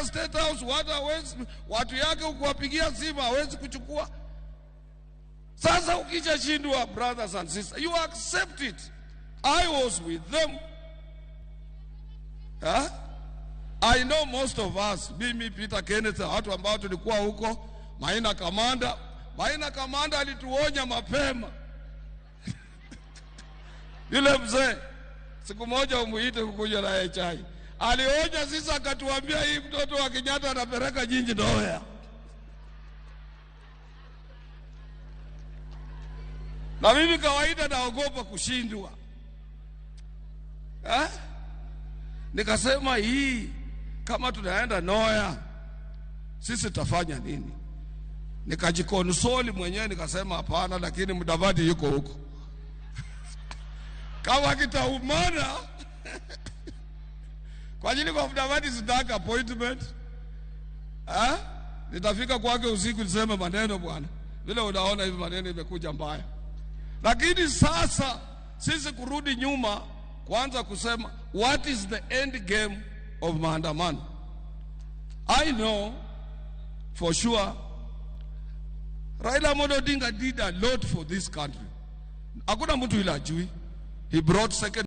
Ukienda State House watu hawezi, watu yake ukiwapigia simu hawezi kuchukua. Sasa ukishashindwa, brothers and sisters, you accept it. I was with them. Huh? I know most of us, mimi Peter Kenneth, watu ambao tulikuwa huko, Maina Kamanda. Maina Kamanda alituonya mapema yule mzee, siku moja umuite kukunywa naye chai. Alionya sisi akatuambia, hii mtoto wa Kenyatta anapeleka nyinyi nowhere. Na mimi kawaida naogopa kushindwa eh? Nikasema hii kama tunaenda noya, sisi tutafanya nini? Nikajikonsoli mwenyewe nikasema hapana, lakini Mudavadi yuko huko kama kitaumana kwa ajili kwa Mudavadi sitaka appointment eh? Nitafika kwake usiku niseme maneno bwana, vile unaona hivi maneno imekuja mbaya. Lakini sasa sisi kurudi nyuma kwanza kusema what is the end game of maandamano. I know for sure Raila Amolo Odinga did a lot for this country. Hakuna mtu ila ajui. He brought second